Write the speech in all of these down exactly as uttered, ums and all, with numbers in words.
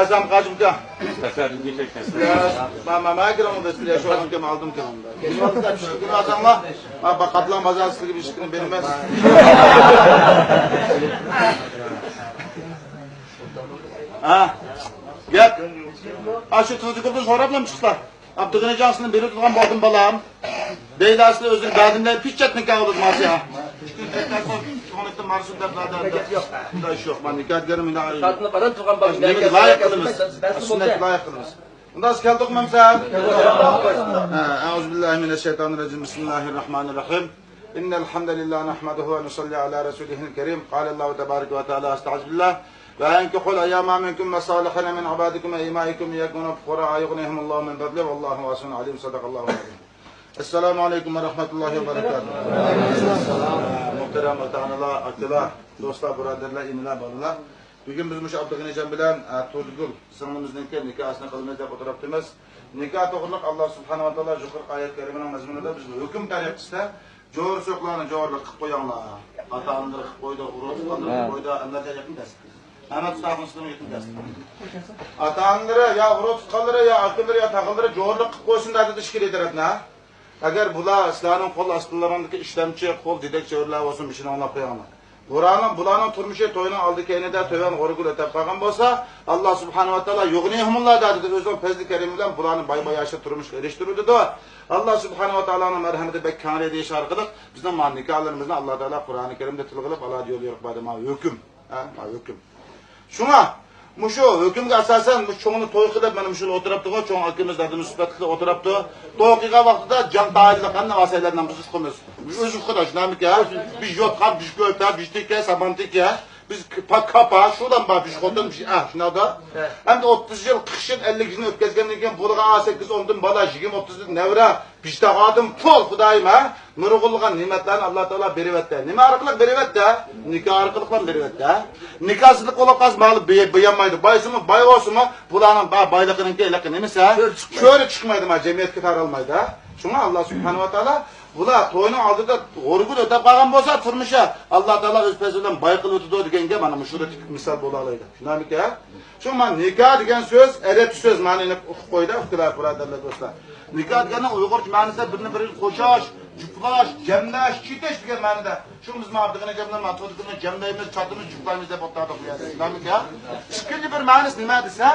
سەن قاچمىكەن؟ ماما كىرىڭ، بىز ياشاۋاتقان ئالدىم كىرىڭ. كىرىۋاتساڭلار، ما قاتلان بازار سىزگە بىر ئىشكىنى بېرىمەن. ھە؟ گەپ. ئاشۇ تۇزلۇكىدىن سوراپلا چىقسا. ئابدۇغېنى جان سېنى بېرىپ تۇرغان بولدۇم بالام. دەيدۇ ئەسلى ئۆزىنى بەردىم دەي پىچەتنى كەۋلىدى ماسىيا. ئىككى كۈن كەتمەسمۇ، كۆڭلۈكتىن مارسۇن دەپ بۇنداق ئىش يوق. مەن نىكاھ دېگەننىم نېمىگە لايىق قىلىمىز؟ سۈننەتكە لايىق قىلىمىز. ئۇنداق كەلدۇقمۇ سەن؟ ئەئۇزۇ بىللاھى مىنەششەيتانىررەجىم. بىسمىللاھىررەھمانىررەھىم. إن الحمد لله نحمده ونصلي على رسوله الكريم. قال الله تبارك وتعالى، أستعيذ بالله، وأنكحوا الأيامى منكم والصالحين من عبادكم وإمائكم إن يكونوا فقراء يغنيهم الله من فضله والله واسع عليم. صدق الله العظيم. السلام عليكم ورحمة الله وبركاته. مۇھتەرەم ئاتا-ئانىلار، ئاكىلار، دوستلار، بۇرادەرلەر، ئىنىلار، بالىلار. بۈگۈن بىز مۇشۇ ئابدۇغېنىجان بىلەن، ئە، تۇردىگۈل سىڭلىمىزنىڭكى نىكاھىنى قىلىمىز دەپ ئولتۇرۇپتىمىز. نىكاھ توغرىلىق ئاللا سۇبھانەھۇ ۋە تائالا يۇقىرىقى ئايەت كەرىمىنىڭ مەزمۇنىدا بىز ھۆكۈم تەرىقىسىدە جورا سوقلارنى جورىلىق قىلىپ قويۇڭلار. ئاتا-ئانىلىرى قىلىپ قويدى، ئۇرۇق تۇغقانلىرى قىلىپ قويدى، ئەمدى يېقىن كەلسە. ئەمەت ئۇستازنىڭ ئىسمى يېقىن كەلسە. ئاتا-ئانىلىرى يا ئۇرۇق تۇغقانلىرى يا ئاكىلىرى يا تاغىلىرى جورىلىق قىلىپ قويسۇن دەيدۇ ئىچكىرى تەرەپنى. ئەگەر بۇلار سىلەرنىڭ قول ئاستىلىرىڭدىكى ئىشلەمچى، قول دېدەك چۆرىلەر بولسا مۇشۇنى ئاڭلاپ قويۇڭلار. بۇلارنىڭ، بۇلارنىڭ تۇرمۇشى توينىڭ ئالدى كەينىدە تۆۋەن غورىگىل ئۆتەپ قالغان بولسا، ئاللا سۇبھانەھۇ ۋە تائالا يۇغنىھۇمۇللا دەدى، ئۆزىنىڭ پەزلى كەرىمى بىلەن بۇلارنى باي باياشلىق تۇرمۇشقا ئېرىشتۈرۈۋېتىدۇ. ئاللا سۇبھانەھۇ ۋە تائالانىڭ مەرھەمىتى بەك كەڭرى دېيىش ئارقىلىق بىزنىڭ مانا نىكاھلىرىمىزنى ئاللا تائالا قۇرئانى كەرىمدە تىلغا ئېلىپ، ئالاھىدە يول يورۇق بەردى، مانا ھۆكۈم. ھە، مانا ھۆكۈم. شۇڭا مۇشۇ ھۆكۈمگە ئاساسەن مۇشۇ چوڭنى توي قىلىپ، مانا مۇشۇ ئولتۇرۇپتىغۇ، چوڭ ئاكىمىز، دادىمىز سۈپەتلىك ئولتۇرۇپتۇ. توي قىلغان ۋاقتىدا جان تايىنلىق ھەممە ۋاسىيەتلەرنى بىز ئۇقىمىز. ئۆزى ئۇقىدۇ، شۇنداقمىكەن؟ بىز يوتقان، بىز كۆپە، بىز تېكە، سامان تېكە، بىز كاپا، شۇلام بار، بىز خوتۇن، بىز، ئە، شۇنداقتا. ئەمدى ئوتتۇز يىل، قىرىق يىل، ئەللىك يىلنى ئۆتكەزگەندىن كېيىن بولغان سەككىز ئوندىن بالا، يىگىرمە ئوتتۇزدىن نەۋرە، بىشتا ئادەم پۇل خۇدايىم، ھە؟ نۇرغۇنلىغان نېمەتلەرنى ئاللا تائالا بېرىۋەتتى. نېمە ئارقىلىق بېرىۋەتتى؟ نىكاھ ئارقىلىقلا بېرىۋەتتى. نىكاھسىزلىق بولۇپ قالسا، مانا بۇ بېرەلمەيدۇ. بايسىمۇ باي بولسىمۇ، بۇلارنىڭ با-، بايلىقىنىڭكى ھېلىقى نېمىسى؟ شۆرى چىقمايدۇ. شۆرى چىقمايدۇ، ما جەمئىيەتكە تارالمايدۇ. شۇڭا ئاللا سۇبھانەھۇ ۋە تائالا بۇلار توينىڭ ئالدىدا غورىگىل ئۆتەپ قالغان بولسا، تۇرمۇشى ئاللا تائالا ئۆز پەزلى بىلەن باي قىلىۋېتىدۇ دېگەنگە مانا مۇشۇ تىپىك مىسال بولالايدۇ. شۇنداقمىكەن؟ شۇڭا مانا نىكاھ دېگەن سۆز ئەرەبچە سۆز، مانا ئېنىق ئۇقۇپ قويدى، ئۇكىلار، بۇرادەرلەر، دوستلار. نىكاھ دېگەننىڭ ئۇيغۇرچە مەنىسى بىرنى بىرىگە قوشاش، جۈپلاش، جەملەش، چېتىش دېگەن مەنىدە. شۇڭا بىز مانا ئابدۇغېنى ئاكامنى مانا تۇردىكىننى جەملەيمىز، چاتىمىز، جۈپلايمىز دەپ ئولتۇردۇق بۇ يەردە. شۇنداقمىكەن؟ ئىككىنچى بىر مەنىسى نېمە دېسە،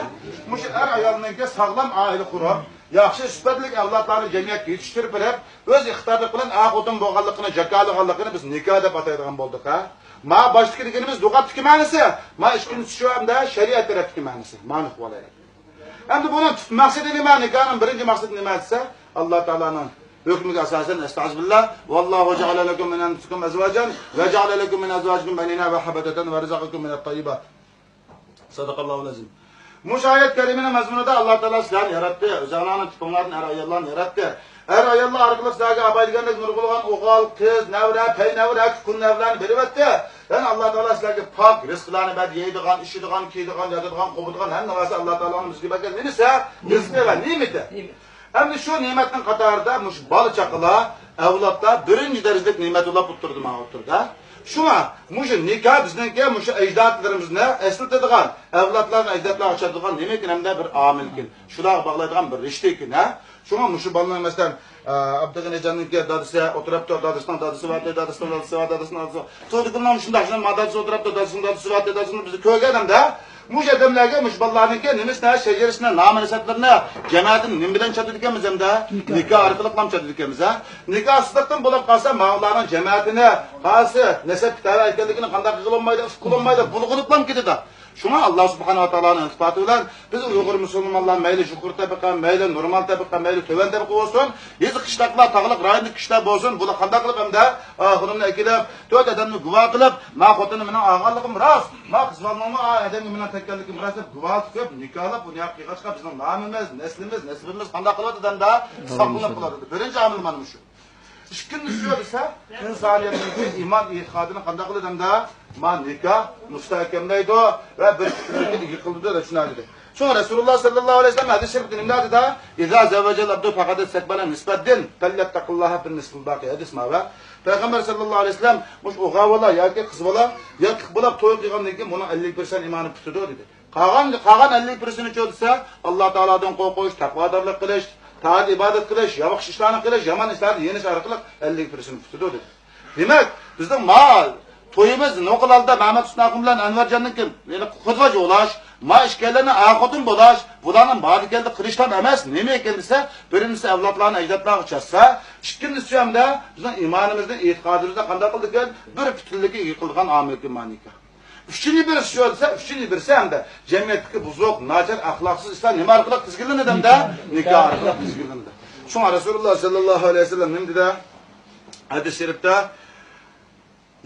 مۇشۇ ئەر ئايالنىڭكى ساغلام ئائىلە قۇرۇپ، ياخشى سۈپەتلىك ئەۋلادلارنى جەمئىيەتكە يېتىشتۈرۈپ بېرىپ، ئۆز ئىقتىدارلىقى بىلەن ئەر خوتۇن بولغانلىقىنى، جاكارلىغانلىقىنى بىز نىكاھ دەپ ئاتايدىغان بولدۇق، ھە؟ ما باشتىكى دېگىنىمىز لۇغەتتىكى مەنىسى، ما ئىككىنچىسى شۇ ھەمدە شەرىئەت تەرەپتىكى مەنىسى. مانا ئۇقۇۋالايلى. ئەمدى بۇنىڭ تۈپ مەقسىتى نېمە؟ نىكاھنىڭ بىرىنچى مەقسىتى نېمە دېسە، ئاللا تائالانىڭ ھۆكمىگە ئاساسەن، ئەستەغپىرۇللا، ۋاللاھۇ جەئەلە لەكۇم مىن ئەنفۇسىكۇم ئەزۋاجەن ۋە جەئەلە لەكۇم مىن ئەزۋاجىكۇم بەنىينە ۋە ھەفەدەتەن ۋە رەزەقەكۇم مىنەت تەييىبات. سەدەقەللاھۇل ئەزىم. مۇشۇ ئايەت كەرىمىنىڭ مەزمۇنىدا ئاللا تائالا سىلەرنى ياراتتى، ئۆزۈڭلارنىڭ تۇپۇڭلاردىن ئەر ئاياللارنى ياراتتى. ئەر ئاياللار ئارقىلىق سىلەرگە ئاپاي دېگەندەك نۇرغۇنلىغان ئوغۇل، قىز، نەۋرە، پەي نەۋرە، كۈن نەۋرىلەرنى بېرىۋەتتى. يەنە ئاللا تائالا سىلەرگە پاك رىزقىلارنى بەردى، يەيدىغان، ئىچىدىغان، كىيىدىغان، ياتىدىغان، قوپىدىغان ھەممە نەرسە ئاللا تائالانىڭ بىزگە بەرگەن نېمىسى؟ رىزقى ۋە نېمىتى. ئەمدى شۇ نېمەتنىڭ قاتارىدا مۇشۇ بالا-چاقىلار، ئەۋلادلار بىرىنچى دەرىجىلىك نېمەت بولۇپ ئولتۇردى مانا ئوتتۇرىدا. شۇڭا مۇشۇ نىكاھ بىزنىڭكى مۇشۇ ئەجدادلىرىمىزنى ئەسلىتىدىغان، ئەۋلادلارنى ئەجدادلارغا ئوخشاتىدىغان نېمىكىن ھەمدە بىر ئامىلكىن. شۇلارغا باغلايدىغان بىر رىشتىكىن، ھە؟ شۇڭا مۇشۇ بالىنىڭ مەسىلەن، ئابدۇغېنىجاننىڭكى دادىسى ئولتۇرۇپتۇ، دادىسىنىڭ دادىسى بار، دادىسىنىڭ دادىسى بار، دادىسىنىڭ دادىسى بار. تۇردىكۇلنىڭ مۇشۇنداق، شۇنداق، ما دادىسى ئولتۇرۇپتۇ، دادىسىنىڭ دادىسى بار، دادىسىنىڭ بىز كۆرگەن ھەمدە مۇشۇ ئادەملەرگە مۇشۇ بالىلارنىڭكى نېمىسىنى، شەجىرىسىنى، نامى نەسەبلىرىنى، جەمەتىنى نېمە بىلەن چاتىدىكەنمىز ھەمدە؟ نىكاھ. نىكاھ ئارقىلىقلا چاتىدىكەنمىز، ھە؟ نىكاھسىزلىقتىن بولۇپ قالسا، ماۋۇلارنىڭ جەمەتىنى، قايسى نەسەب كىتابى ئىكەنلىكىنى قانداق قىلالمايدۇ، ئۇقۇلالمايدۇ، بۇلغىنىپلا كېتىدۇ. شۇڭا ئاللا سۇبھانەھۇ ۋە تائالانىڭ ئىلتىپاتى بىلەن بىز ئۇيغۇر مۇسۇلمانلار مەيلى يۇقىرى تەبىقە، مەيلى نورمال تەبىقە، مەيلى تۆۋەن تەبىقە بولسۇن، يېزا قىشلاقلار، تاغلىق رايوندىكى كىشىلەر بولسۇن، بۇلار قانداق قىلىپ ھەمدە ئاخۇنۇمنى ئەكېلىپ، تۆت ئادەمنى گۇۋاھ قىلىپ، ما خوتۇنى مېنىڭ ئالغانلىقىم راست، ما قىز بالىنىڭمۇ ئا ئادەمگە مېنىڭ تەگكەنلىكىم راست دەپ گۇۋاھ تۇتۇپ، نىكاھلاپ بۇنى قىلغاچقا بىزنىڭ نامىمىز، نەسلىمىز، نەسىبىمىز قانداق قىلىۋاتىدۇ ھەمدە؟ ساقلىنىپ قالىدۇ. بىرىنچى ئامىل مانا مۇشۇ. ئىككىنچىسى شۇ دېسە، ئىنسانىيەتنىڭكى ئىمان ئېتىقادىنى قانداق قىلىدۇ ھەمدە؟ ما نىكاھ مۇستەھكەملەيدۇ ۋە بىر پۈتۈنلۈككە ئىگە قىلىدۇ دەپ شۇنداق دېدى. شۇڭا رەسۇلۇللا سەللەللاھۇ ئەلەيھى ۋەسەللەم ھەدىس شەرىپتە نېمە دېدى؟ إذا زوج العبد فقد استكمل نصف الدين فليتق الله في النصف الباقي. ھەدىس ماۋۇ. پەيغەمبەر سەللەللاھۇ ئەلەيھى ۋەسەللەم مۇشۇ ئوغۇل بالا ياكى قىز بالا ياتلىق بولاپ توي قىلغاندىن كېيىن بۇنىڭ ئەللىك پىرسەنت ئىمانى پۈتىدۇ دېدى. قالغان، قالغان ئەللىك پىرسەنتى چۆ دېسە، ئاللا تائالادىن قورقۇش، تەقۋادارلىق قىلىش، تائەت ئىبادەت قىلىش، ياخشى ئىشلارنى قىلىش، يامان ئىشلاردىن يېنىش ئارقىلىق ئەللىك پىرسەنت پۈتىدۇ دېدى. دېمەك، بىزنىڭ ما تويىمىز نوقۇل ھالدا مەمەت ھۈسنى ئاخۇن بىلەن ئەنۋەرجاننىڭكى، يەنى قۇدۋاچ بولاش، ما ئىككىيلەننى ئەر خوتۇن بولاش، بۇلارنىڭ بارىدىكەلدە قىلىشلار ئەمەس، نېمە ئىكەن دېسە، بىرىنچىسى ئەۋلادلارنى ئەجدادلارغا چاچسا، ئىككىنچىسى ھەمدە بىزنىڭ ئىمانىمىزنى، ئېتىقادىمىزنى قانداق قىلىدىكەن؟ بىر پۈتۈنلۈككە ئىگە قىلىدىغان ئامىلكەن ما نىكاھ. ئۈچىنچى بىرسى شۇ دېسە، ئۈچىنچى بىرسى ھەمدە جەمئىيەتتىكى بۇزۇق، ناچار، ئەخلاقسىز ئىشلار نېمە ئارقىلىق تىزگىنلىنىدۇ ھەمدە؟ نىكاھ ئارقىلىق تىزگىنلىنىدۇ. شۇڭا رەسۇلۇللا سەللەللاھۇ ئەلەيھى ۋەسەللەم نېمە دېدى؟ ھەدىس شەرىپتە،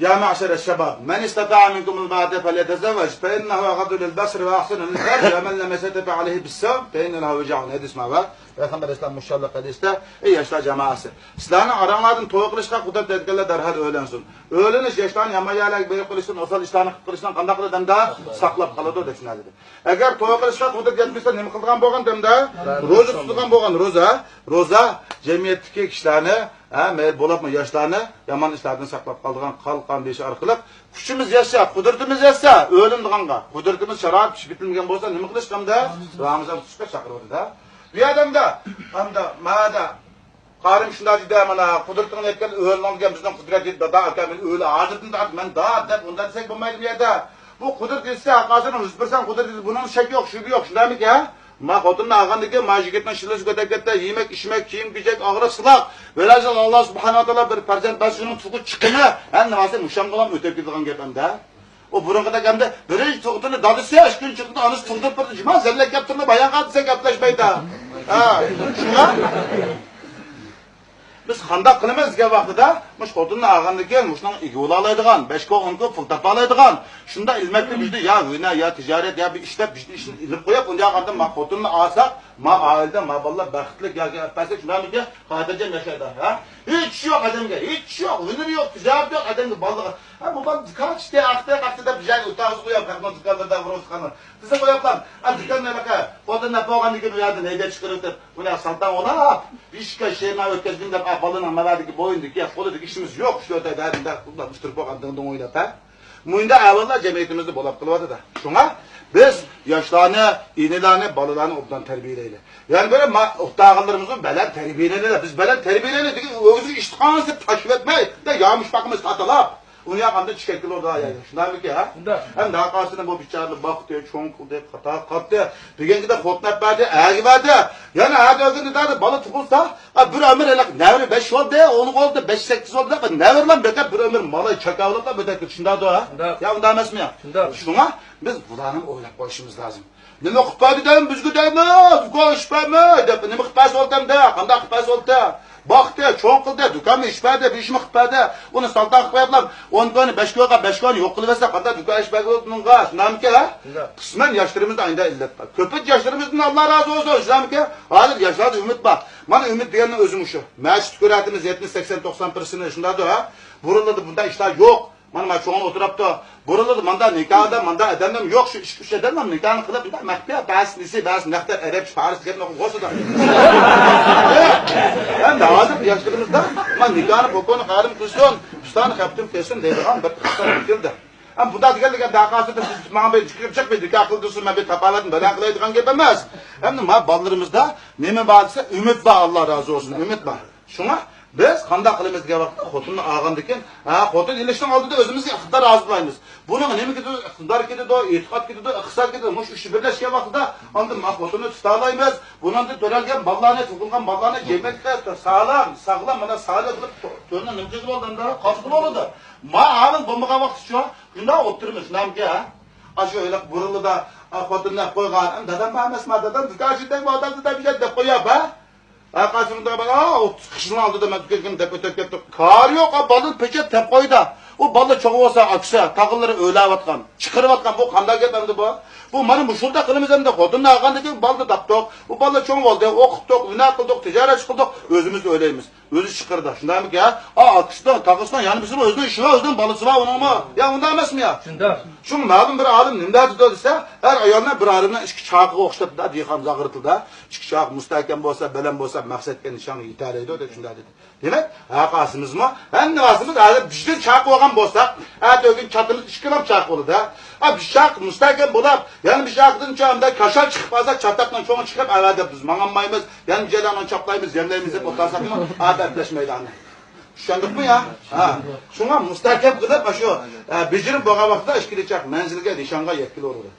يا معشر الشباب، من استطاع منكم الباءة فليتزوج، فإنه أغض للبصر وأحسن للفرج، ومن لم يستطع فعليه بالصوم، فإن له وجاء. ھەدىس ما بار. پەيغەمبەر ئەلەيھىسسالام مۇشۇ ھەدىستە، ئەي ياشلار جامائەسى، سىلەرنىڭ ئاراڭلاردىن توي قىلىشقا قۇدرەت يەتكەنلەر دەرھال ئۆيلەنسۇن. ئۆيلىنىش ياشلارنى يامان يەرلەرگە بېرىپ قېلىشتىن، ئوسال ئىشلارنى قىلىپ قېلىشتىن قانداق قىلىدۇ دەمدە؟ ساقلاپ قالىدۇ دەپ شۇنداق دېدى. ئەگەر توي قىلىشقا قۇدرەت يەتمىسە، نېمە قىلىدىغان بولغان دەمدە؟ روزا تۇتىدىغان بولغان، روزا. روزا جەمئىيەتتىكى كىشىلەرنى، ھە، مەيلى بولۇپمۇ ياشلارنى يامان ئىشلاردىن ساقلاپ قالىدىغان قالقان بېشى ئارقىلىق كۈچىمىز يەتسە، قۇدرىتىمىز يەتسە، ئۆيلىنىدىغانغا، قۇدرىتىمىز، شارائىت پىشىپ يېتىلمىگەن بولسا، نېمە قىلىش دەمدە؟ رامىزان تۇتۇشقا چاقىرىۋاتىدۇ. بۇ يەردە ئەمدى، ئەمدى مادا قارىم شۇنداق دېدى، مانا، قۇدرىتىڭ يەتكەن ئۆيلىنىدىغان بىزنىڭ قۇدرەت يېتىدۇ، دادا ئاكا، مەن ئۆيلە ھازىردىن تارتىپ مەن دا دەپ ئۇنداق دېسەك بولمايدۇ بۇ يەردە. بۇ قۇدرەت يېتىسە، ھەققاسىنىڭ يۈز پىرسەنت قۇدرەت يېتىسە، بۇنىڭ شەك يوق، شۈبھە يوق، شۇنداقمىكەن؟ ما خوتۇننى ئالغاندىن كېيىن، ما يىگىتنىڭ شىللىسى كۆتەرگەندە، يېمەك، ئىچمەك، كىيىم-كېچەك، ئاغرىق-سىلاق. ۋەلھاسىل، ئاللا سۇبھانەھۇ ۋە تائالا بىر پەرزەنت بەرسە، شۇنىڭ تۇغۇت چىقىمى، ھەممە نەرسە مۇشۇنىڭغىلا ئۆتۈپ كېتىدىغان گەپ ئەمدى. ئۇ بۇرۇنقىدەك ئەمدى بىرىنچى تۇغقىنى دادىسى، ئىككىنچى تۇغقىنى ئانىسى تۇغدۇرۇپ بېرىدۇ. جۇما زەللەك گەپ تۇرۇپ بايانغا دېسە گەپلەشمەيدۇ. ھە، شۇڭا بىز قانداق قىلىمىز دېگەن ۋاقتىدا، مۇشۇ خوتۇننى ئالغاندىن كېيىن مۇشۇنىڭ ئىگە بولالايدىغان، بەش كون، ئون كون پۇل تاپالايدىغان، شۇنداق ئىلمەكتە بىزدە يا ھۈنەر، يا تىجارەت، يا بىر ئىشلەپ، بىزنى ئىشنى ئېلىپ قويۇپ، ئۇنداق قىلغاندا ما خوتۇننى ئالساق، ما ئائىلىدە، ما بالىلار بەختلىك ياكى ئەپ بەرسەك، شۇنداقمىكەن؟ خاتىرجەم ياشايدۇ، ھە؟ ھېچ ئىشى يوق ئادەمگە، ھېچ ئىشى يوق، ھۈنىرى يوق، تىجارىتى يوق ئادەمگە، بالىغا، ھە، بۇ بالا دۇكان ئىشتى، ئاقتى، قاقتى دەپ، بىر جايغا ئۆتەۋاتسا قويۇپ، خەقنىڭ دۇكانلىرىدا، ۋۇرۇسخانا. دېسە قويۇپلا، ھە، دۇكان نېمە قىل؟ قولدىن نەپ بولغاندىن كېيىن، ئۇ يەردىن ھەيدەپ چىقىرىۋېتىپ، ئۇنى سالتاڭ ئويناپ، بېشىغا شېرىنى ئۆتكۈزگىن دەپ، ئا، بالىنىڭ ناۋادىكى بوينىدىكى، قولىدىكى ئىشىمىز يوق، شۇ يەردە بەرىدە ئۇتتۇرۇپ قويغان دىڭ-دىڭ ئويناپ، ھە؟ مۇنداق ئەھۋاللار جەمئىيىتىمىزدە بولۇپ قېلىۋاتىدۇ. شۇڭا بىز ياشلارنى، ئىنىلارنى، بالىلارنى ئوبدان تەربىيەلەيلى. يەنە بىر ما-، ئۇقتاغانلىرىمىزمۇ بەلەن تەربىيەلەيلى. بىز بەلەن تەربىيەلەيلى دېگەن ئۆزىگە ئىشتىخانىسى تاشلىۋەتمەي، دە يامۇش باقىمىز تاتىلاپ. ئۇنى ياقاندا چۈشكەن كىلودا يايدى. شۇنداقمىكى، ھە؟ شۇنداق. ھەم ناقاسىنى بۇ بىچارىنى باقتى، چوڭ قىلدى، قاتا قاتتى. دېگەنگىدە خوتۇن ئەپ بەردى، ئەگە بەردى. يەنە ئەتە ئۆگۈندى دەدى، بالا تۇغۇلسا، ئا، بىر ئۆمۈر ھېلىقى نەۋرە بەش بولدى، ئون بولدى، بەش سەككىز بولدى دەپ، نەۋرىلەر بېقىپ، بىر ئۆمۈر مالاي چاكاۋۇلۇقلا بىتەتتى، شۇنداقدۇ، ھە؟ شۇنداق. يا ئۇنداق ئەمەسمۇ يا؟ شۇنداق. شۇڭا بىز بۇلارنى ئويلاپ قويۇشىمىز لازىم. نېمە قىلىپ بەردى دەيمەن بىزگە دەيمەن، دۇكان ئىچىپ بەرمەي دەپ، نېمە قىلىپ بەرسە بولدى ئەمدى، قانداق قىلىپ بەرسە بولدى؟ باقتى، چوڭ قىلدى، دۇكاننى ئىچىپ بەردى، بىر ئىشمۇ قىلىپ بەردى. ئۇنى سالتان قىلىپ قويۇپلا، ئون كونا، بەش كونا، بەش كونا يوق قىلىۋەتسە، قانداق دۇكان ئىچىپ بەرگىلى بولىدۇ بۇنىڭغا؟ شۇنداقمىكى، ھە؟ شۇنداق. قىسمەن ياشلىرىمىزدا ئايدا ئىللەت بار. كۆپىنچە ياشلىرىمىزدىن ئاللا رازى بولسۇن، شۇنداقمىكى؟ ھازىر ياشلاردا ئۈمىد بار. مانا ئۈمىد دېگەننىڭ ئۆزى مۇشۇ. مەسچىت كۆرەتتىمىز يەتمىش، سەكسەن، توقسان پىرسەنت شۇنداقدۇ، ھە؟ بۇرۇنلىرىدا بۇنداق ئىشلار يوق. مانا، مانا چوڭىنى ئولتۇرۇپتۇ. بۇرۇنلىرىدا مانداق نىكاھدا مانداق ئادەملەرمۇ يوق، شۇ ئىككى، ئۈچ ئادەملەر نىكاھنى قىلىپ، مۇنداق مەخپىيە، بەزىسى نېسى، بەزىسى نەختەر، ئەرەب، پارس گەپنى قىلغۇزىدۇ. ئەمدى ھازىر ياشلىرىمىزدا، مانا نىكاھنى بوكونى قارىم قىلسۇن، ئۇستانى خەپتىم قىلسۇن دەيدىغان بىر ئىقتىدار كېلدى. ئەمدى بۇنداق دېگەندىكىن، داقاسىدا سىز ماڭا بىر جىقىپ جىق بىر نىكاھ قىلدۇرسۇن، مەن بىر تاپاۋەتنى بەلەن قىلاي دېگەن گەپ ئەمەس. ئەمدى ما بالىلىرىمىزدا نېمە بار دېسە، ئۈمىد بار، ئاللا رازى بولسۇن، ئۈمىد بار. شۇڭا بىز قانداق قىلىمىز دېگەن ۋاقىتتا خوتۇننى ئالغاندىن كېيىن، ھە، خوتۇن ئېلىشنىڭ ئالدىدا ئۆزىمىزگە ئىقتىدار ھازىرلايمىز. بۇنىڭغا نېمە كېتىدۇ؟ ئىقتىدار كېتىدۇ، ئېتىقاد كېتىدۇ، ئىقتىساد كېتىدۇ. مۇشۇ ئۈچى بىرلەشكەن ۋاقتىدا ئاندىن ما خوتۇننى تۇتالايمىز. بۇنىڭدىن تۆرەلگەن بالىلارنى، تۇغۇلغان بالىلارنى جەمئىيەتكە ساغلام، ساغلام، مانا سالىھ قىلىپ تۆرىنى نېمە قىلغىلى بولىدۇ؟ قاتقىلى بولىدۇ. ما ئامىل بولمىغان ۋاقىتتا شۇ، شۇنداق ئولتۇرىمىز، شۇنداقمىكى، ھە؟ ئاشۇ ھېلىقى بۇرۇنلىدا، ئا، خوتۇننى ئەپ قويغان، ئەم، دادام بار ئەمەسما، دادام دۇكان ئىچىدە، ئادەم دادام دەپ قويۇپ، ھە؟ ھەققاسى مۇنداق بار، ئا، ئوتتۇز قىشنىڭ ئالدىدا مەن دۇكان دەپ ئۆتۈپ كەتتۇق. كارى يوق، ئا، بالىنى پېچەت دەپ قويدى. ئۇ بالا چوڭ بولسا، ئاكىسى، تاغىلىرى ئۆيلەۋاتقان، چىقىرىۋاتقان، بۇ قانداق گەپ ئەمدى بۇ؟ بۇ مانا مۇشۇنداق قىلىمىز ئەمدى، خوتۇننى ئالغاندىن كېيىن بالىنى تاپتۇق، ئۇ بالا چوڭ بولدى، ئوقۇتتۇق، ھۈنەر قىلدۇق، تىجارەت قىلدۇق، ئۆزىمىز ئۆيلەيمىز. ئۆزى چىقىرىدۇ. شۇنداقمىكى؟ ھە، ئاكىسىنىڭ، تاغىسىنىڭ، يەنە بىرسىنىڭ ئۆزىنىڭ ئىشى بار، ئۆزىنىڭ بالىسى بار ئۇنىڭمۇ. يا ئۇنداق ئەمەسمۇ يا؟ شۇنداق. شۇ مەلۇم بىر ئالىم نېمە دەيدۇ دېسە، ئەر ئايالنى بىر ئادەمنىڭ ئىككى چاقىغا ئوخشىتىپتۇ دېھقان زاغرىتىدا. ئىككى چاقى مۇستەھكەم بولسا، بەلەم بولسا، مەقسەتكە، نىشانغا يېتەلەيدۇ دەپ شۇنداق دېدى. دېمەك، ھەرقايسىمىزمۇ، ھەممىمىز ھازىر بىزدىن چاقى بولغان بولساق، ئەتە ئۆگۈن چاتىمىز ئىككىلەپ چاقى بولىدۇ. ئا، بىر چاق مۇستەھكەم بولۇپ، يەنە بىر چاقىدىن چاڭدا كاشال چىقىپ قالسا، چاتاقنىڭ چوڭى چىقىپ، ئەۋە دەپ بىز ماڭالمايمىز. يەنە بىر جايلارنى چاپلايمىز، يەملەيمىز دەپ ئولتۇرساقمۇ، ئا، دەپلەشمەيدۇ ئاندىن. چۈشەندۇقمۇ يا؟ ھە. شۇڭا مۇستەھكەم قىلىپ، شۇ، ئە، بېجىرىپ بولغان ۋاقىتتا ئىككىلى چاق مەنزىلگە، نىشانغا يەتكىلى بولىدۇ.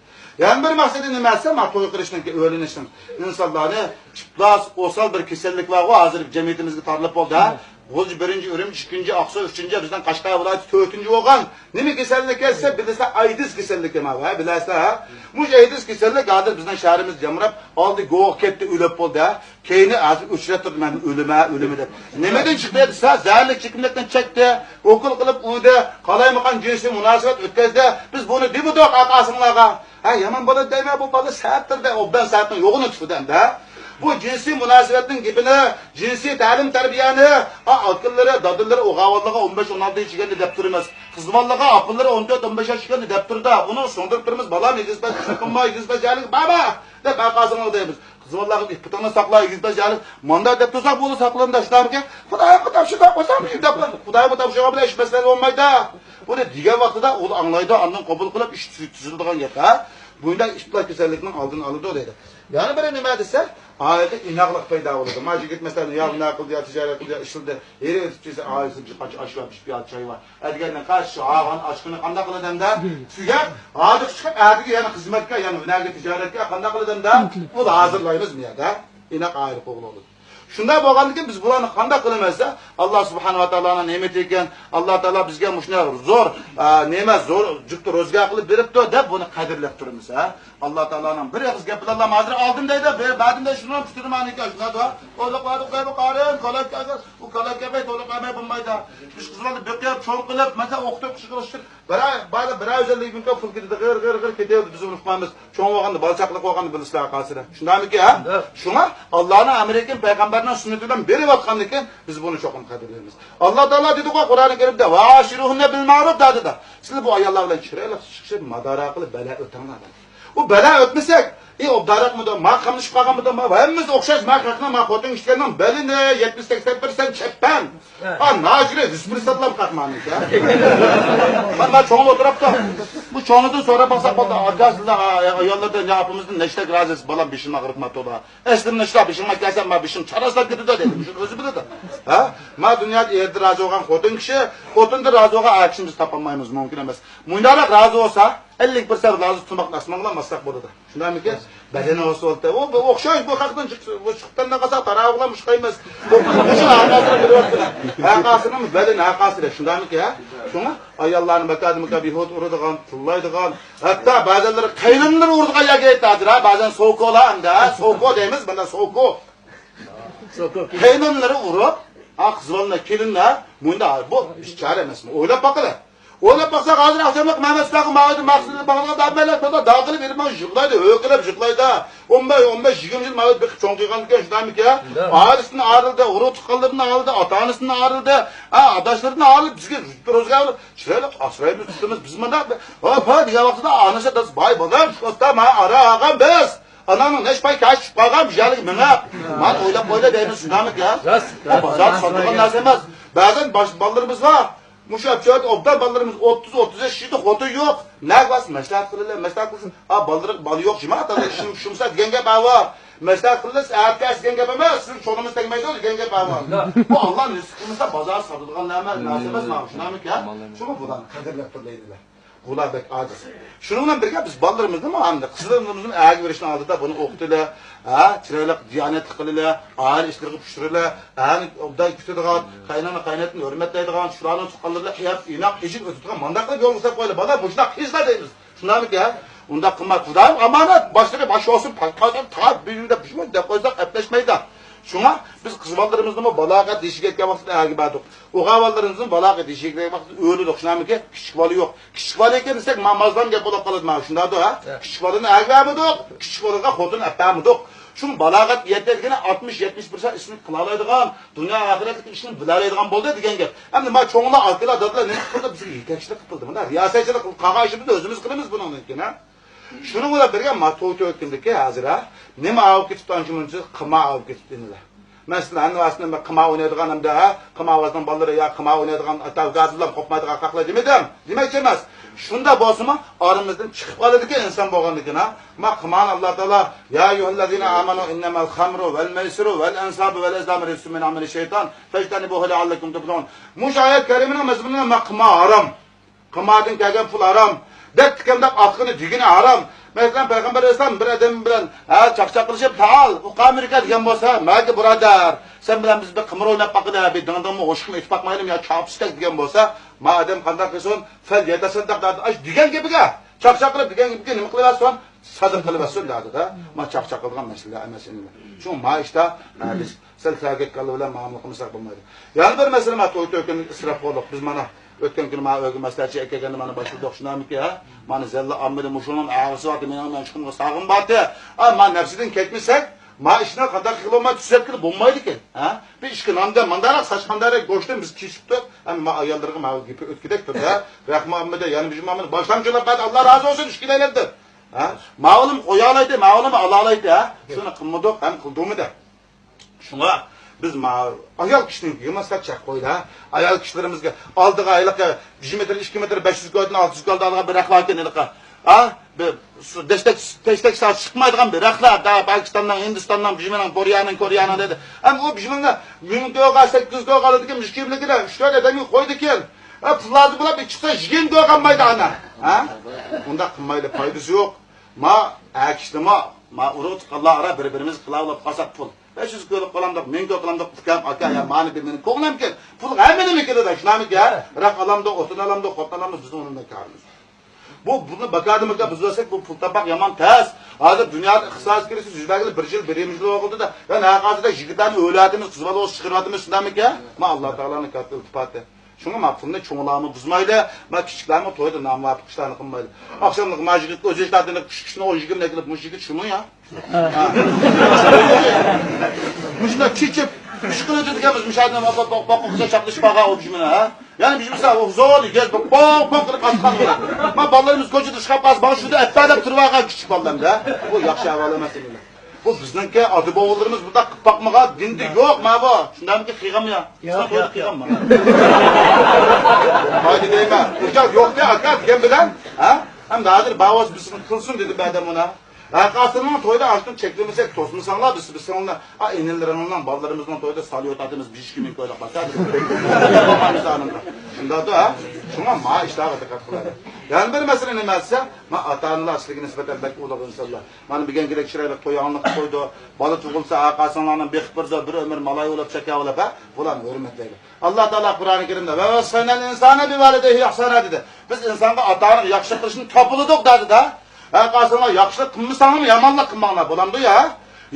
يەنە بىر مەقسىتى نېمە دېسە، ما توي قىلىشنىڭ، ئۆيلىنىشنىڭ ئىنسانلارنى ئىپلاس، ئوسال بىر كېسەللىك بارغۇ، ھازىر جەمئىيىتىمىزگە تارىلىپ بولدى، ھە؟ غۇلجا بىرىنچى، ئۈرۈمچى ئىككىنچى، ئاقسۇ ئۈچىنچى، بىزنىڭ قەشقەر ۋىلايىتى تۆتىنچى بولغان. نېمە كېسەللىك دېسە، بىلىسە ئايدىس كېسەللىكى ما، ھە، بىلەسە، ھە؟ مۇشۇ ئايدىس كېسەللىك ھازىر بىزنىڭ شەھىرىمىز جامراپ، ئالدى گوغا كەتتى، ئۆلۈپ بولدى، ھە؟ كەينى ھازىر ئۆچرەتتۇردى، مەن ئۆلىمە، ئۆلىمە دەپ. نېمىدىن چىقتى دېسە، زەھەرلىك چېكىملىكتىن چەكتى، ئوكۇل قىلىپ ئۇردى، قالايمىقان جىنسىي مۇناسىۋەت ئۆتكەزدى. بىز بۇنى دېمىدۇق ئاتا-ئانىسىڭلارغا. ھە، يامان بولىدۇ دەيمەن، بۇ بالا سەتتۇر دە، ئوبدان سەتنىڭ يوغىنى تۇتىدۇ ئەمدى. بۇ جىنسىي مۇناسىۋەتنىڭ گېپىنى، جىنسىي تەلىم-تەربىيەنى، ئا، ئاكىلىرى، دادىلىرى ئوغاۋانلىقى ئون بەش، ئون ئالتە يېشىگەندە دەپ تۇرىمىز. قىزىۋاللىقى ئاپىلىرى ئون تۆت، ئون بەش ياش چىققاندا دەپ تۇرىدۇ. ئۇنى سۇندۇرۇپ تۇرىمىز، بالام، ئېگىز پەس ئىشنى قىلما، ئېگىز پەس يەرلىك بارما دەپ ھەرقايسىڭلار دەيمىز. قىزىۋاللىقى ئىپپىتىڭنى ساقلا، ئېگىز پەس يەرلىك ماندا دەپ تۇرساق بولدى، ساقلىنىدۇ، شۇنداقمىكەن؟ خۇدايىمغا تاپشۇرۇپ قويسام دەپ، خۇدايىمغا تاپشۇرغان بىلەن ئىش مەسىلە بولمايدۇ. بۇنى دېگەن ۋاقتىدا ئۇ ئاڭلايدۇ، ئاندىن قوبۇل قىلىپ ئىش تۈزۈلىدىغان گەپ، ھە؟ بۇنداق ئىپتىلا كېسەللىكنىڭ ئالدىنى ئالىدۇ دەيدۇ. يەنە بىرى نېمە دېسە، ئائىلىدە ئىناقلىق پەيدا بولىدۇ. ما يىگىت مەسىلەن، يا بۇنداق قىلدى، يا تىجارەت قىلدى، يا ئىشلىدى، ھېرى ئۆتۈپ كەتسە، ئائىلىسىدە بىر قانچە ئاش بار، بىر پىيالە چاي بار. ئەتىگەندىن قاچ شۇ ھاغان ئاشقىنى قانداق قىلىدۇ ئەمدى؟ تۈگەپ، ھازىر چىقىپ، ئەتىگە يەنە خىزمەتكە، يەنە ھۈنەرگە، تىجارەتكە قانداق قىلىدۇ ئەمدى؟ ئۇنى ھازىرلايمىز بۇ يەردە. ئىناق ئائىلە قۇرغىلى بولىدۇ. شۇنداق بولغاندىن كېيىن بىز بۇلارنى قانداق قىلىمىز دېسە، ئاللا سۇبھانەھۇ ۋە تائالانىڭ نېمىتى ئىكەن، ئاللا تائالا بىزگە مۇشۇنداق زور، ئە، نېمە، زور جۈپتە روزگار قىلىپ بېرىپتۇ دەپ بۇنى قەدىرلەپ تۇرىمىز، ھە. ئاللا تائالانىڭ بىر ئېغىز گېپى بىلەن ھازىر ئالدىم دەيدۇ، بىر بەردىم دەيدۇ، شۇنىڭ پۈتىدىمانىكەن، شۇنداقتۇ. ئوزۇق بارلىق بەرمە قارىن، كالا كەلگەن، ئۇ كالا كەلمەي، تولۇق بەرمەي بولمايدۇ. بىز قىزلارنى بېقىپ، چوڭ قىلىپ، مەسىلەن، ئوقۇتۇپ، ئىشقا بىرەر، بارا بىرەر يۈز ئەللىك مىڭ پۇل كېتىدۇ، غىر، غىر، غىر كېتىۋاتىدۇ، بىز ئۇنى ئۇقمايمىز. چوڭ بولغاندا، بالا چاقىلىق بولغاندا بىلىسىلەر قالسىلەر. شۇنداقمىكى، ھە؟ شۇنداق. شۇڭا ئاللانىڭ ئەمرىكىن پەيغەمبەرنىڭ سۈننىتى بىلەن بېرىۋاتقاندىكىن، بىز بۇنى چوقۇم قەدىرلەيمىز. ئاللا تائالا دېدىغۇ قۇرئانى كەرىمدە، «ۋەئاشىرۇھۇننە بىل مەرۇپ» دەدى. سىلەر بۇ ئاياللار بىلەن چىرايلىق چىقىشىپ، مۇدارا قىلىپ، بەلە ئۆتۈڭلار دېدى. ئۇ بەلە ئۆتمىسەك، ئى، ئوبدانراق مۇدام، ما قاملىشىپ قالغان مۇدام، ما ھەممىمىز ئوخشاش، ما خەقنىڭ، ما خوتۇن كىشىلەرنىڭ بەلىنى يەتمىش سەكسەن پىرسەنت چەپپەن. ھە، ناجىرى يۈز پىرسەنتلا خەق مانىكەن. مانا، ما چوڭلا ئولتۇرۇپتۇ. بۇ چوڭلىدىن سوراپ باقساق بولدى. ئاكا، سىلەر، ئا، ئاياللاردىن يا ئاپىمىزدىن نەشتەك رازى، بالام بېشىمنى ئاغرىتما تولا. ئەسلىمدە نەشتە بېشىڭغا كەلسە، ما بېشىم چاراسلاپ كېتىدۇ دېدى. شۇنى ئۆزى بىلىدۇ. ھە؟ ما دۇنيادا ئېرىدىن رازى بولغان خوتۇن كىشى، خوتۇندىن رازى بولغان ئەر كىشىنى بىز تاپالمايمىز، مۇمكىن ئەمەس. مۇنداقراق رازى بولسا، ئەللىك پىرسەنت رازى تۇماقنى ئاسمانغا ماسلاق بولىدۇ. شۇنداقمىكىن؟ بەدىنى ئوسۇلتى. ئۇ، بۇ ئوخشاش، بۇ خەقتىن چىق-، بۇ چىقىپتىن قالسا، تاراۋۇغلام ئۇشقايمىز. بۇ، بۇ شۇ ھەقاسىنى بىلىۋاتىدۇ. ھەقاسىنىڭ بەدىنى ھەقاسى شۇنداقمىكىن، ھە؟ شۇڭا ئاياللارنى ماكادىمىكا بىھۇدە ئۇرىدىغان، تىللايدىغان، ھەتتا بەزەنلىرى قەينىنىلىرى ئۇرىدىغان يەرگە يەتتى ھازىر، ھە؟ بەزەن سوكولا ئەمدى، ھە؟ سوكو دەيمىز، مانا سوكو. سوكو. قەينىنىلىرى ئۇرۇپ، ھە، قىز بالىنى، كېلىننى، ھە؟ مۇنداق، بۇ بىچارە ئەمەسمۇ؟ ئويلاپ باقىلى. ئويلاپ باقساق، ھازىر ئاخشاملىق مەمەت ئۇستاغا ماۋۇدا مەقسىتىدە باغلىغان دادمەنلەر تولا داغ قىلىپ، ئېلىپ ماڭا يىغلايدۇ، ھۆكۈلۈپ يىغلايدۇ. ئون بەش، ئون بەش، يىگىرمە يىل ماۋۇدا بېقىپ چوڭ قىلغاندىكەن، شۇنداقمىكەن؟ ئائىلىسىدىن ئايرىلدى، ئۇرۇق تۇغقانلىرىدىن ئايرىلدى، ئاتا-ئانىسىدىن ئايرىلدى. ھە، ئاداشلىرىدىن ئايرىلىپ، بىزگە روزى ئالىدۇ. چىرايلىق ئاسرايمىز، تۇتىمىز. بىز مۇنداق، ھوپ، ھە دېگەن ۋاقتىدا ئانىسى دەس، باي بالام، شۇ ئاستا ما ئارا ئالغان بىز. ئاناڭنىڭ نەچچە پاي كەچ چىقىپ قالغان، بۇ يەرلىكى مېڭە. مانا ئويلاپ قويلا دەيمىز، شۇنداقمىكەن؟ راست، ھە، راست، بازار راست، ساتىدىغان راست. نەرسە ئەمەس. بەزەن باش-، بالىلىرىمىز بار. مۇشۇ ئەپچىۋەتتە ئوبدان بالىلىرىمىز ئوتتۇز، ئوتتۇز بەش يىلدا خوتۇن يوق. نەگە بارسا مەسلىھەت قىلىلە، مەسلىھەت قىلسۇن. ھا، بالىلىرى، بالا يوق، جىما، تازا ئىشىم، ئىشىم بولسا دېگەن گەپ بار. مەسلىھەت قىلىلسا، ئەتە دېگەن گەپ ئەمەس، سىزنىڭ چونىمىز تەگمەيدۇ دېگەن گەپ بار. بۇ ئاللا نېسىپ قىلمىسا، بازار ساتىدىغان نەرمە-، نەرسە ئەمەس مانا، شۇنداقمىكەن؟ شۇڭا بۇلارنى قەدىرلەپ تۇرۇلايلى. بۇلار بەك ئاجىز. شۇنىڭ بىلەن بىرگە بىز بالىلىرىمىزنىمۇ، ھەمدە قىزلىرىمىزنىمۇ ئەرگە بېرىشنىڭ ئالدىدا بۇنى ئوقۇتىلى، ھە، چىرايلىق دىيانەتلىك قىلىلى، ئائىلە ئىشلىرىغا پۇشتۇرۇلى، ھە، ئوبدان كۈتىدىغان، قاينانا قايناتىنى ھۆرمەتلەيدىغان، شۇلارنىڭ تۇغقانلىرى بىلەن ئىناق ئېچىل ئۆتىدىغان مانداق قىلىپ يولغا سېلىپ قويىلى. بالىلار مۇشۇنداق قىلسىلا دەيمىز. شۇنداقمىكەن؟ ئۇنداق قىلما، خۇدايىم ئامانەت، باشلىقى باش بولسۇن، پاكپايدىن تاپ بىلىن دەپ، شۇنداق دەپ قويساق ئەپلەشمەيدۇ. شۇڭا بىز قىز بالىلىرىمىزنىمۇ بالاغەت يېشىگە يەتكەن ۋاقتىدا ئەرگە بەردۇق. ئوغۇل بالىلىرىمىزنى بالاغەت يېشىگە يەتكەن ۋاقتىدا ئۆيلىدۇق. شۇنداقمىكەن؟ كىچىك بالا يوق. كىچىك بالا ئىكەن دېسەك، ما-، مازلام گەپ بولۇپ قالىدۇ مانا، شۇنداقتۇ، ھە؟ ھە. كىچىك بالىنى ئەرگە بەرمىدۇق، كىچىك بالىغا خوتۇن ئەپ بەرمىدۇق. شۇڭا بالاغەتكە يەتكەندىكىن ئاتمىش، يەتمىش بىر ياشقا ئىشنى قىلالايدىغان، دۇنيا ئاخىرەتلىك ئىشنى بىلەلەيدىغان بولدى دېگەن گەپ. ئەمدى ما چوڭلار، ئاكىلار، دادىلار نېمە قىلدى؟ بىزگە يېتەكچىلىك قىلدى. مۇنداق رىياسەتچىلىك قىلىپ قالغان ئىشىمىزنى ئۆزىمىز قىلىمىز بۇنىڭدىن كېيىن، ھە؟ شۇنىڭ بىلەن بىرگە ما توي تۆكۈندىكى ھازىر، ھە، نېمە ئاۋۇپ كېتىپتۇ ئانچە مۇنچە؟ قىمار ئاۋۇپ كېتىپتۇ ئىنىلەر. مەسىلەن، ھەممە ۋاسىتە قىمار ئوينايدىغان ھەمدە، ھە، قىمارۋازنىڭ بالىلىرى يا قىمار ئوينايدىغان ئاتا ئۇكاسى بىلەن قوپمايدىغان قاقلار دېمىدىم؟ دېمەكچى ئەمەس. شۇندا بولسىمۇ ئارىمىزدىن چىقىپ قالىدىكەن ئىنسان بولغاندىكىن، ھە. ما قىمارنى ئاللا تائالا، يا ئەييۇھەللەزىنە ئامەنۇ ئىننەمەل خەمرۇ ۋەل مەيسىرۇ ۋەل ئەنسابۇ ۋەل ئەزلامۇ رىجسۇن مىن ئەمەلىش شەيتان فەجتەنىبۇھۇ لەئەللەكۇم تۇفلىھۇن. مۇشۇ ئايەت كەرىمىنىڭ مەزمۇنىنى ما قىمار ھارام. قىماردىن كەلگەن پۇل ھارام. دەپ تىكەندەپ ئاتقىنى دېگىنى ھارام. مەسىلەن، پەيغەمبەر ئەلەيھىسسالام بىر ئادەم بىلەن، ھە، چاقچاق قىلىشىپ، تائال، ئۇقامىركە دېگەن بولسا، مەگە بۇرادەر، سەن بىلەن بىز بىر قىمار ئويناپ باقىلى، بىر دىڭدىڭمۇ ھوشۇمۇ ئېتىپ باقمايلىم يا چاپسىكەك دېگەن بولسا، ما ئادەم قانداق قىلسۇن؟ فەل يەتەسەددەق دەدى. ئاش دېگەن گېپىگە، چاقچاق قىلىپ دېگەن گېپىگە نېمە قىلىۋەرسۇن؟ سەدىقە قىلىۋەرسۇن دەدى-دە. ما چاقچاق قىلىدىغان مەسىلە ئەمەس ئىنىلەر. شۇڭا ما ئىشتا، ھە، بىز سەل سەگەك كاللا بىلەن مۇئامىلە قىلمىساق بولمايدۇ. يەنە بىر مەسىلە، ما توي تۆكۈنلۈك ئىسراپ قىلدۇق. بىز مانا ئۆتكەن كۈنى ما ئۆيگە مەسلىھەتچى ئەكەلگەندە مانا باشلىدۇق، شۇنداقمىكى، ھە؟ مانا زەللە ئاممىدە مۇشۇنىڭ ئاغرىسى بارتى، مېنىڭ مەن چىقىمغا ساغىم بارتى. ھە، ما نەپسىدىن كەتمىسەك، ما ئىشنى قانداق قىلىپ بولماي تۈزەتكىلى بولمايدىكەن، ھە؟ بىر ئىككى ناندەك، مانداراق ساچ قانداقراق گۆشتىن بىز كېسىپ تۇرۇپ، ھەم ما ئاياللىرىغا ما گېپى ئۆتكۈدەك تۇردى، ھە؟ رەھمە ئاممىدە يەنە بىر جۈمە مانا باشلامچىلار بەردى، ئاللا رازى بولسۇن، ئىككىلەيلەندىن. ھە؟ ماۋۇلىمۇ قويالايتتى، ماۋۇلىمۇ ئالالايتتى، ھە؟ شۇنى قىلمىدۇق ھەم قىلدۇرمىدى. شۇڭا بىز ما-، ئايال كىشىنىڭكىگە ماسلىق چەك قويدى، ھە؟ ئايال كىشىلىرىمىزگە ئالدىغا ھېلىقى بىر مېتىر، ئىككى مېتىر، بەش يۈز كىلودىن ئالتە يۈز كىلودا ئالغان بىر رەخلەر ئىكەن ھېلىقى. ھە؟ بىر سۇ-، دەشتەك، تەشتەك ساز چىقمايدىغان بىر رەخلەر، دا پاكىستاننىڭ، ھىندىستاننىڭ، بىژمىنىڭ، كورېيەنىڭ، كورېيەنىڭ دېدى. ئەمما ئۇ بىژمىننى مىڭ كوغا، سەككىز يۈز كوغا ئالىدىكەن، مۇشۇ كىيىملىكىدە ئۈچ تۆت ئادەمگە قويىدىكەن. ھە، پۇل لازىم بولۇپ، ئىچىپ چىقسا، يىگىرمە كوغا قالمايدۇ ئانا. ھە؟ ئۇنداق قىلمايلى، پايدىسى يوق. ما، ئەر كىشىنىمۇ، ما ئۇرۇق تۇغقانلار ئارا بىر-بىرىمىز قىلاۋېلىپ قالساق پۇل. بەش يۈز كوغا قىلامدۇق، مىڭ كوغا قىلامدۇق، ئۇكام، ئاكا، يا مانا بىر مېنىڭ كوغلامكەن. پۇل ھەممىنىڭ كېلىدۇ، شۇنداقمىكەن؟ ھە؟ راق ئالامدۇق، ئوتۇن ئالامدۇق، خوتۇن ئالامدۇق، بىزنىڭ ئۇنىڭ بىلەن كارىمىز. بۇ، بۇنى باكادىمىكا بۇزۇۋەتسەك، بۇ پۇل تاپماق يامان تەس. ھازىر دۇنيادا ئىقتىسادىي كىرىزىس يۈز بەرگىلى بىر يىل، بىر يېرىم يىل بولدى-دە. يەنە ھەر قايسىدا يىگىتلەرنى ئۆيلەۋاتىمىز، قىز بالا بولسا چىقىرىۋاتىمىز، شۇنداقمىكەن؟ ما ئاللا تائالانىڭ كاتتا ئىلتىپاتى. شۇڭا ما پۇلنى چوڭلارمۇ بۇزمايلى، ما كىچىكلەرمۇ تويدا نامۇۋاپىق ئىشلارنى قىلمايلى. ئاخشاملىق ما يىگىت ئۆز ياشلىرىدىن كۈچ كۈچنى ئون يىگىرمە كىلىپ، مۇشۇ يىگىت شۇمۇ يا؟ مۇشۇنداق چېچىپ، ئىش قىلىۋېتىدىكەنمىز، مۇشۇ يەردىن باق، باق، باق، باق، قىزا چاپلىشىپ بارغان ئوبژىمىنى، ھە؟ يەنە بىز بولسا ئۇ زور يېگەز بوپ، بوڭ، بوڭ قىلىپ ئاتقان. ما بالىلىرىمىز كوچىدا ئىشقاپ قالسا، ماڭا شۇنى ئەپپە دەپ تۇرۇۋالغان كىچىك بالىلاردا. بۇ ياخشى ئەھۋال ئەمەس ئىنىلەر. بۇ بىزنىڭكى ئاتا-بوۋىلىرىمىز بۇنداق قىلىپ باقمىغان، دىندە يوق ما بۇ. شۇنداقمىكى قىلغانمۇ يا؟ ياق، ياق، ياق. قىلغانمۇ؟ پايدا دەيمەن. ئىجاد يوق دە، ئاكا، دېگەن بىلەن، ھە؟ ئەمدى ھازىر باۋاس بىرسىنى قىلسۇن دېدى بەدەم ئۇنا. ھەرقايسىنىڭ تويدا ئاشۇنى چەكلىمىسەك، توسمىساڭلار، بىز، بىز سىڭىلنى، ئا، ئىنىلىرىڭلارنىڭ بالىلىرىمىزنىڭ تويىدا ساليۇت ئاتىمىز، بىر ئىككى مىڭ كويلۇق بار. شۇنداقتا، ھە؟ شۇڭا ما ئىشلارغا دىققەت قىلايلى. يەنە بىر مەسىلە نېمە دېسە، ما ئاتا-ئانىلار سىلىگە نىسبەتەن بەك ئۇلۇغ ئىنسانلار. مانا بۈگۈنكىدەك چىرايلىق توي ئاڭلىق قويدى. بالا تۇغۇلسا، ئاقاسىڭلارنى بېقىپ بېرىدۇ، بىر ئۆمۈر مالايى بولۇپ چەكەۋ بولۇپ، ھە؟ بۇلارنى ھۆرمەتلەيلى. ئاللا تائالا قۇرئانى كەرىمدە، «ۋە ۋەسسەينەل ئىنسانە بىۋالىدەيھى ئىھسانا» دېدى. بىز ئىنسانغا ئاتا-ئانىغا ياخشىلىق قىلىشنى تاپىلىدۇق دېدى-دە. ھە، قارىساڭلار، ياخشىلىق قىلمىساڭلارمۇ يامانلىق قىلماڭلار، بولامدۇ يا؟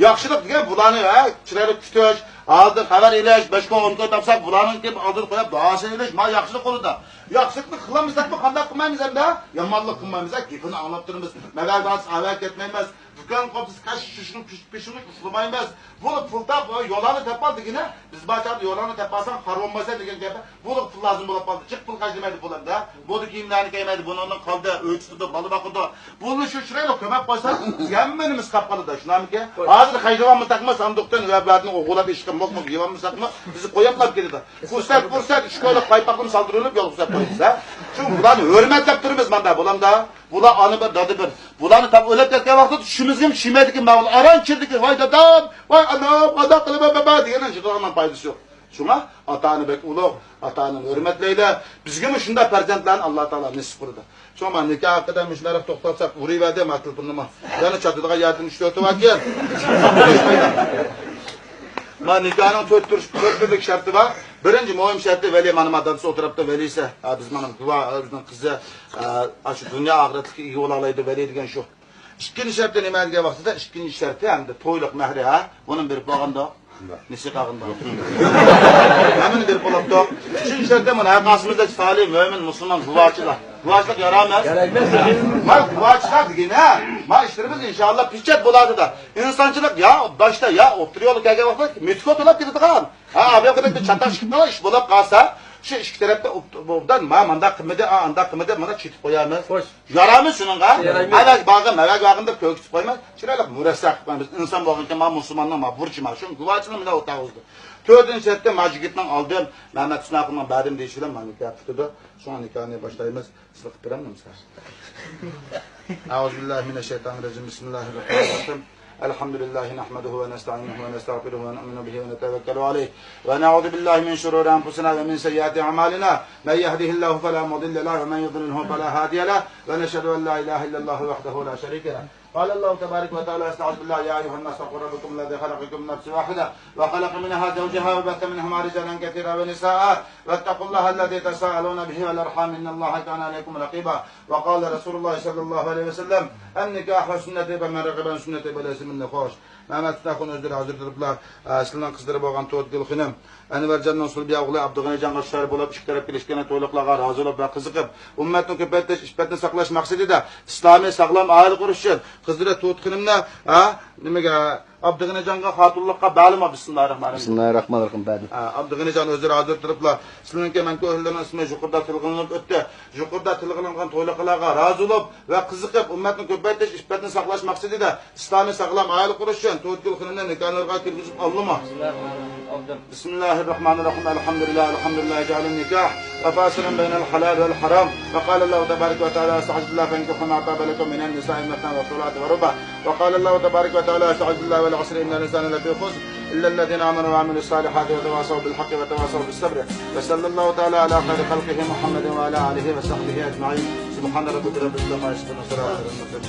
ياخشىلىق دېگەن بۇلارنى، ھە، چىرايلىق كۈتۈش، ھالىدىن خەۋەر ئېلىش، بەش كۈن، ئون كۈن تاپساق، بۇلارنىڭكى ئالدىدا قويۇپ دۇئاسىنى ئېلىش، ما ياخشىلىق بولىدۇ. ياخشىلىقنى قىلالمىساقمۇ قانداق قىلمايمىز ئەمدى؟ يامانلىق قىلمايمىز، ھە، گېپىنى ئاڭلاپ تۇرىمىز. مەۋەر بارسا ئەۋەر كەتمەيمىز. دۇكان قوپسا قاش شۇشۇنى پىش-، پىشۇنى ئۇخلىمايمىز. بۇ پۇل تاپ، يوللارنى تاپال دېگىنە، بىز بار چاغدا يوللارنى تاپالساڭ، خار بولمايسەن دېگەن گەپ. بۇلۇق پۇل لازىم بولۇپ قالدى. جىق پۇل خەجلىمەيدۇ پۇل ئەمدى. مودا كىيىملەرنى كىيمەيدۇ، بۇنىڭدىن قالدى، ئۆي تۇتىدۇ، بالا باقىدۇ. بۇنى شۇ چىرايلىق كۆمەپ قويساق، بىز ھەممىنىمىز قاپ قالىدۇ، شۇنداقمىكەن؟ ھازىر خەجلىۋالمىساقمۇ، ساندۇقتىن ۋە بەدىنى ئوغۇرلاپ ئېشىققا موق-موق يېۋالمىساقمۇ، بىزنى قويۇپلا كېتىدۇ. پۇرسەت، پۇرسەت، ئۈچ كويلۇق پايپاقنى سالدۇرۇلۇپ يولغا سەپ قويىمىز، ھە؟ شۇ بۇلارنى ھۆرمەتلەپ تۇرىمىز ماندا، بولامدا؟ بۇلار ئانا بىر، دادا بىر. بۇلارنى تاپ ئۆلۈپ كەتكەن ۋاقتىدا چۈشىمىزگىمۇ چۈشمەيدىكەن، ماۋۇ ئاران چىردىكى، «ۋاي دادام، ۋاي ئانام، قانداق قىلىمەن، بابا» دېگەننىڭ جىقىلىغىنىڭ پايدىسى يوق. شۇڭا ئاتا-ئانا بەك ئۇلۇغ، ئاتا-ئانىنى ھۆرمەتلەيلى. بىزگىمۇ شۇنداق پەرزەنتلەرنى ئاللا تائالا نېسىپ قىلىدۇ. شۇڭا مانا نىكاھ ھەققىدە مۇشۇنداق توختالساق، ئۇرۇۋەردى ما تېلېفوننىمۇ. يەنە چاتىدىغان يەردىن ئۈچ تۆتى باركەن. ما نىكاھنىڭ تۆت تۈر، تۆت تۈرلۈك شەرتى بار. بىرىنچى مۇھىم شەرتى ۋەلى، مانا ما دادىسى ئولتۇرۇپتۇ، ۋەلىسى. ھە، بىز مانا گۇۋاھ، ئۆزىنىڭ قىزى، ھە، ئاشۇ دۇنيا ئاخىرەتلىككە ئىگە بولالايدۇ، ۋەلى دېگەن شۇ. ئىككىنچى شەرتى نېمە دېگەن ۋاقتىدا، ئىككىنچى شەرتى ھەمدە تويلۇق مەھرى، ھە؟ بۇنى بېرىپ بولغاندۇ؟ نېسى قالغىنى بار. ھەممىنى بېرىپ بولۇپتۇ. ئۈچىنچى شەرتى مانا ھەر قايسىمىزدەك سالىھ، مۆمىن، مۇسۇلمان، گۇۋاھچىلار. گۇۋاچىلىق يارامەس. يارايمەس. ما گۇۋاچىلار دېگىنە، ما ئىشلىرىمىز ئىنشاللا پىچەت بولاتىدۇ. ئىنسانچىلىق يا باشتا، يا ئوتتۇرا يولغا كەلگەن ۋاقىتتا مېتىكو تولاپ كېتىدىغان. ھا، بۇ قېتىم بىر چاتاق چىقىپ قالغان ئىش بولۇپ قالسا، شۇ ئىككى تەرەپتە ئوبدان، ما مانداق قىلمىدى، ئا ئانداق قىلمىدى، مانا چېتىپ قويامىز. خوش. يارامىز شۇنىڭغا. يارايمىز. ئەۋەگ باغىم، ئەۋەگ باغىم دەپ كۆرسىتىپ قويماي، چىرايلىق مۇرەسسە قىلىپ قويىمىز. ئىنسان بولغانكەن، ما مۇسۇلماننىڭ ما بۇرچى ما. شۇ گۇۋاچىنىڭ بىلەن ئوتاغۇزدى. تۆتىنچى شەرتتە ما يىگىتنىڭ ئالدىم، مەمەت سىناقىنىڭ بەدىم دېيىشى بىلەن ما نىكاھ پۈتىدۇ. شۇڭا نىكاھنى باشلايمىز. سىلەر قىلىپ بېرەمدىم سىلەر؟ أعوذ بالله من الشيطان الرجيم. بسم الله الرحمن الرحيم. الحمد لله نحمده ونستعينه ونستغفره ونؤمن به ونتوكل عليه ونعوذ بالله من شرور أنفسنا ومن سيئات أعمالنا. من يهده الله فلا مضل له ومن يضلله فلا هادي له ونشهد أن لا إله إلا الله وحده لا شريك له. قال الله تبارك وتعالى: أستعوذ بالله، يا أيها الناس اتقوا ربكم الذي خلقكم من نفس واحدة وخلق منها زوجها وبث منهما رجالا كثيرا ونساء واتقوا الله الذي تساءلون به والأرحام إن الله كان عليكم رقيبا. وقال رسول الله صلى الله عليه وسلم: النكاح سنتي فمن رغب عن سنتي فليس مني. خوش. مەمەت سىناخۇن ئۆزلىرى ھازىر تۇرۇپلا، ئە، سىلىنىڭ قىزلىرى بولغان تۇتقۇل خېنىم ئەنۋەرجاننىڭ سۇلبىيە ئوغلى ئابدۇغېنىجانغا شۇ يەر بولۇپ، ئىككى تەرەپ كېلىشكەنلىك تويلۇقلارغا رازى بولۇپ ۋە قىزىقىپ، ئۈممەتنى كۆپەيتىش، ئىپپەتنى ساقلاش مەقسىتىدە ئىسلامىي ساغلام ئائىلە قۇرۇش ئۈچۈن قىزلىرى تۇتقۇل خېنىمنى، ھە، نېمىگە، ئابدۇغېنىجانغا خاتۇنلۇققا بەلىما. بىسمىللاھىررەھمانىررەھىم. بىسمىللاھىررەھمانىررەھىم، بەدى. ھە، ئابدۇغېنىجان ئۆزلىرى ھازىر تۇرۇپلا، سىلىنىڭكى مەنكۇھلىرىنىڭ ئىسمى يۇقىرىدا تىلغا ئېلىنىپ ئۆتتى. يۇقىرىدا تىلغا ئېلىنغان تويلۇقلارغا رازى بولۇپ ۋە قىزىقىپ، ئۈممەتنى كۆپەيتىش، ئىپپەتنى ساقلاش مەقسىتىدە ئىسلامىي ساغلام ئائىلە قۇرۇش ئۈچۈن تۇتقۇل خېنىمنى نىكاھلىرىغا كىرگۈزۈپ ئالدىمۇ؟ بىسمىللاھىررەھمانىررەھىم. ئالدىم. بسم الله الرحمن الرحيم. الحمد لله، الحمد لله جعل النكاح تفاصيلا بين الحلال والحرام. وقال الله تبارك وتعالى: أستعوذ بالله، فانكحوا ما طاب لكم من النساء مثنى وثلاث ورباع. وقال الله تبارك وتعالى: أستعوذ بالله، والعصر إن الإنسان لفي خسر إلا الذين آمنوا وعملوا الصالحات وتواصوا بالحق وتواصوا بالصبر. وصلى الله تعالى على خير خلقه محمد وعلى آله وصحبه أجمعين. سبحان ربك رب العزة عما يصفون وسلام على المرسلين.